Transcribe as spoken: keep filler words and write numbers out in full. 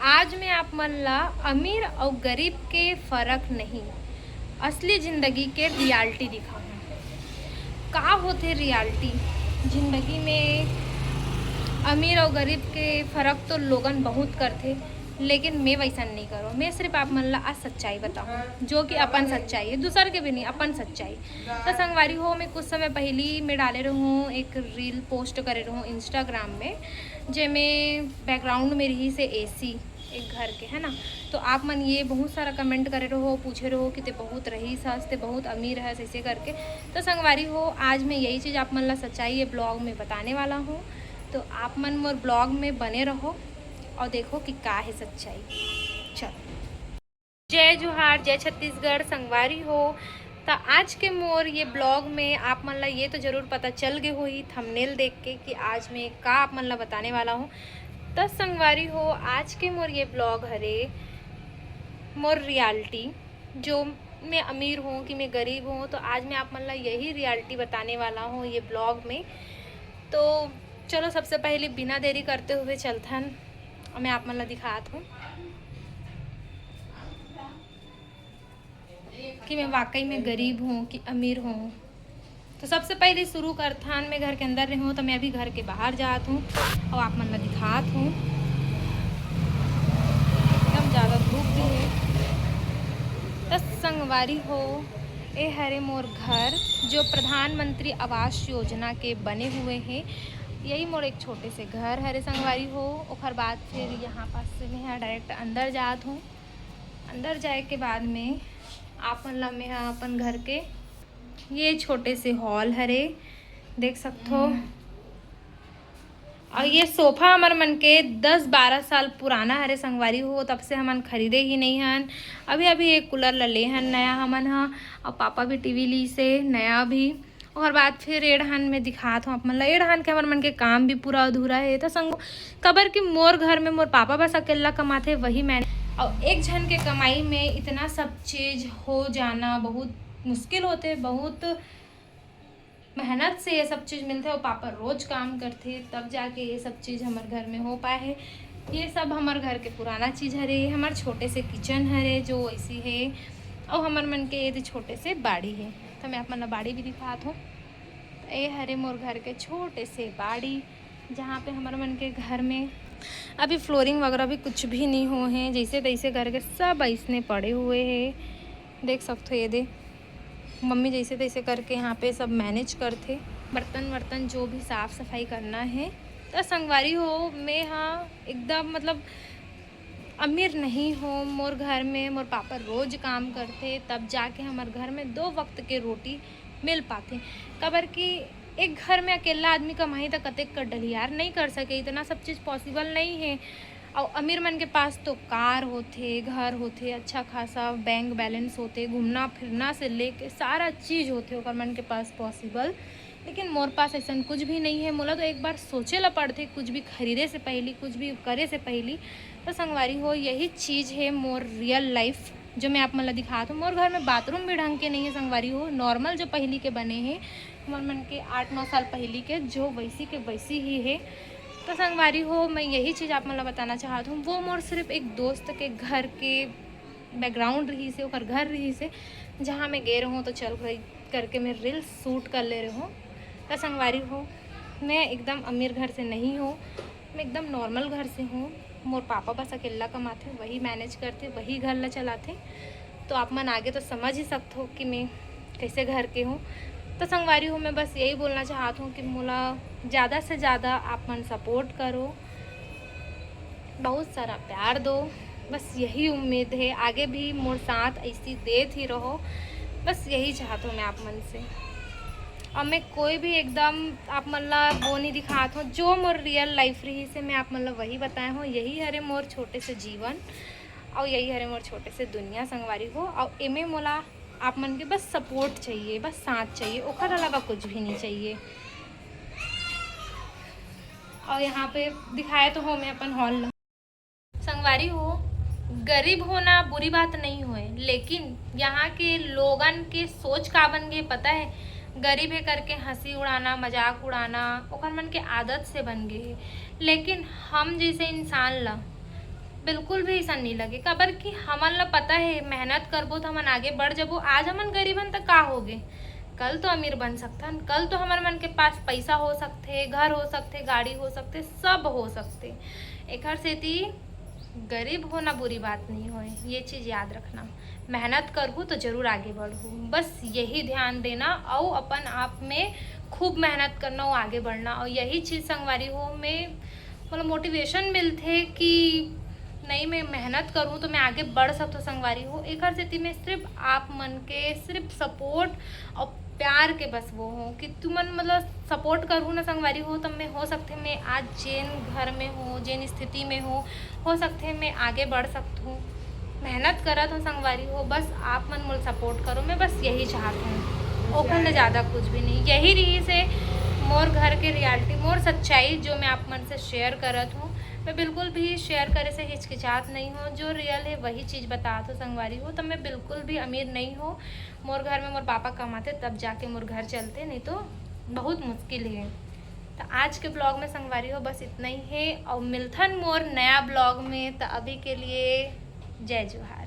आज मैं आप मन ला अमीर अउ गरीब के फरक नहीं, असली जिंदगी के रियलिटी दिखाहूँ। का होथे रियलिटी? जिंदगी में अमीर अउ गरीब के फरक तो लोगन बहुत करथे, लेकिन मैं वैसन नहीं करो। मैं सिर्फ आप मन ला आज सच्चाई बताहूँ, जो कि अपन सच्चाई है, दूसर के भी नहीं, अपन सच्चाई। तो संगवारी हो, मैं कुछ समय पहली मैं डाले रहूँ, एक रील पोस्ट करे रहूँ इंस्टाग्राम में, जेमे बैकग्राउंड में रही से एसी एक घर के, है ना। तो आप मन ये बहुत सारा कमेंट करे रहो, पूछे रहो कि ते बहुत रईस हस, ते बहुत अमीर हस, ऐसे करके। तो संगवारी हो, आज मैं यही चीज़ आप मन ला सच्चाई ये ब्लॉग में बताने वाला हूँ। तो आप मन मोर ब्लॉग में बने रहो और देखो कि का है सच्चाई। चलो, जय जोहार, जय छत्तीसगढ़ संगवारी हो। त आज के मोर ये ब्लॉग में आप मन ला ये तो जरूर पता चल गए होही थंबनेल देख के कि आज मैं का आप मन ला बताने वाला हूँ। त संगवारी हो, आज के मोर ये ब्लॉग हरे मोर रियलिटी, जो मैं अमीर हूँ कि मैं गरीब हूँ। तो आज मैं आप मन ला यही रियलिटी बताने वाला हूँ ये ब्लॉग में। तो चलो, सबसे पहले बिना देरी करते हुए चलथन, मैं आप मन ला दिखात हूँ कि मैं वाकई में गरीब हूँ कि अमीर हूँ। तो सबसे पहले शुरू करथन, मैं घर के अंदर रहूँ तो मैं अभी घर के बाहर जात हूँ और आप मन ला दिखात हूँ। एकदम ज़्यादा धूप भी है। तो संगवारी हो, ए हरे मोर घर, जो प्रधानमंत्री आवास योजना के बने हुए हैं। यही मोर एक छोटे से घर हरे संगवारी हो। ओकर बाद फिर यहाँ पास से मैं डायरेक्ट अंदर जात हूँ। अंदर जाए के बाद में आप मन ला मैं ह अपन घर के ये छोटे से हॉल हरे देख सकथो। और ये सोफा हमर मन के दस बारह साल पुराना हरे संगवारी हो, तब से हमन खरीदे ही नहीं हन। अभी अभी एक कूलर ला ले हन नया हमन ह, और पापा भी टीवी ली से नया अभी। ओकर बाद फिर एड़हन में दिखात हूँ आप मन ला, एड़हन के हमर मन के काम भी पूरा अधूरा है। तो संग काबर कि मोर घर में मोर पापा बस अकेला कमाथे, वही मैंने, और एक झन के कमाई में इतना सब चीज हो जाना बहुत मुश्किल होते, बहुत मेहनत से ये सब चीज मिलते। और पापा रोज काम करथे, तब जाके ये सब चीज हमर घर में हो पाए है। ये सब हमर घर के पुराना चीज हरे, हमर छोटे से किचन हरे जो वैसी है, और हमर मन के ये छोटे से बाड़ी है। तो मैं आप मन ला बाड़ी भी दिखात हूँ। ए हरे मोर घर के छोटे से बाड़ी, जहाँ पे हमर मन के घर में अभी फ्लोरिंग वगैरह भी कुछ भी नहीं हो है, जैसे तैसे घर के सब ऐसने पड़े हुए हैं। देख सकते हो, ये दे मम्मी जैसे तैसे करके यहाँ पे सब मैनेज करथे, बर्तन वर्तन जो भी साफ सफाई करना है। तो संगवारी हो, मैं हाँ एकदम मतलब अमीर नहीं हो। मोर घर में मोर पापा रोज काम करथे, तब जाके हमर घर में दो वक्त के रोटी मिल पाथे। काबर कि एक घर में अकेला आदमी कमाही त कतेक कर डलियार नहीं कर सके, इतना सब चीज पॉसिबल नहीं है। और अमीर मन के पास तो कार होथे, घर होथे, अच्छा खासा बैंक बैलेंस होथे, घूमना फिरना से लेके सारा चीज होथे ओकर मन के पास पॉसिबल। लेकिन मोर पास ऐसा कुछ भी नहीं है। मोला तो एक बार सोचे ला पड़थे कुछ भी खरीदे से पहली, कुछ भी करे से पहली। तो संगवारी हो, यही चीज है मोर रियल लाइफ, जो मैं आप मन ला दिखात हूँ। मोर घर में बाथरूम भी ढंग के नहीं है संगवारी हो, नॉर्मल जो पहली के बने हैं, हमर मन के आठ नौ साल पहली के, जो वैसी के वैसी ही है। तो संगवारी हो, मैं यही चीज आप मन ला बताना चाहत हूँ। वो मोर सिर्फ एक दोस्त के घर के बैकग्राउंड रही से, ओकर घर रही से, जहाँ मैं गए रहूँ तो चल गई करके मैं रील्स शूट कर ले रहूँ। तो संगवारी हो, मैं एकदम अमीर घर से नहीं हूँ, मैं एकदम नॉर्मल घर से हूँ। मोर पापा बस अकेला कमाथे, वही मैनेज करथे, वही घर ला चलाथे। तो आप मन आगे तो समझ ही सकत हो कि मैं कैसे घर के हूँ। तो संगवारी हो, मैं बस यही बोलना चाहत हूँ कि मोला ज़्यादा से ज़्यादा आप मन सपोर्ट करो, बहुत सारा प्यार दो, बस यही उम्मीद है। आगे भी मोर साथ ऐसी देत ही रहो, बस यही चाहत हूँ मैं आप मन से। और मैं कोई भी एकदम आप मन ला वो नहीं दिखात हूँ, जो मोर रियल लाइफ रही से मैं आप मन ला वही बताए हूँ। यही हरे मोर छोटे से जीवन, और यही हरे मोर छोटे से दुनिया संगवारी हो। और एमे मोला आप मन के बस सपोर्ट चाहिए, बस साथ चाहिए, ओकर अलावा कुछ भी नहीं चाहिए। और यहाँ पे दिखाए तो हो मैं अपन हॉल ला। संगवारी हो, गरीब होना बुरी बात नहीं होए, लेकिन यहाँ के लोगन के सोच का बन गए पता है? गरीब है करके हंसी उड़ाना, मजाक उड़ाना, ओकर मन के आदत से बन गए है। लेकिन हम जैसे इंसान ला बिल्कुल भी अइसन नहीं लगे, काबर कि हमन ला पता है, मेहनत करबो तो हमन आगे बढ़ जबो। आज हमन गरीब हन, त का होगे, कल तो अमीर बन सकथन, कल तो हमर मन के पास पैसा हो सकथे, घर हो सकथे, गाड़ी हो सकथे, सब हो सकथे। एखर सेती गरीब होना बुरी बात नहीं होय, ये चीज़ याद रखना। मेहनत करहू तो जरूर आगे बढ़हू, बस यही ध्यान देना, अउ अपन आप में खूब मेहनत करना, अउ आगे बढ़ना। अउ यही चीज़ संगवारी हो, मैं मतलब मोटिवेशन मिलथे कि नहीं, मैं मेहनत करूँ तो मैं आगे बढ़ सकथों संगवारी हो। एकर सेती मैं सिर्फ आप मन के सिर्फ सपोर्ट और प्यार के बस वो हूँ कि तुमन मतलब सपोर्ट करू ना संगवारी हो, तब मैं हो सकथे मैं आज जेन घर में हूँ, जेन स्थिति में हूँ, हो सकथे मैं आगे बढ़ सकथूँ। मेहनत करत हूँ संगवारी हो, बस आप मन मोल सपोर्ट करो, मैं बस यही चाहत हूँ, ओखर ले ज़्यादा कुछ भी नहीं। यही रही से मोर घर के रियलिटी, मोर सच्चाई जो मैं आप मन से शेयर करत हूँ। मैं बिल्कुल भी शेयर करे से हिचकिचात नहीं हूँ, जो रियल है वही चीज़ बतात हूँ संगवारी हो। तो मैं बिल्कुल भी अमीर नहीं हूँ, मोर घर में मोर पापा कमाते तब जाके मोर घर चलते, नहीं तो बहुत मुश्किल है। तो आज के ब्लॉग में संगवारी हो बस इतना ही है, और मिलथन मोर नया ब्लॉग में। तो अभी के लिए जय जोहार।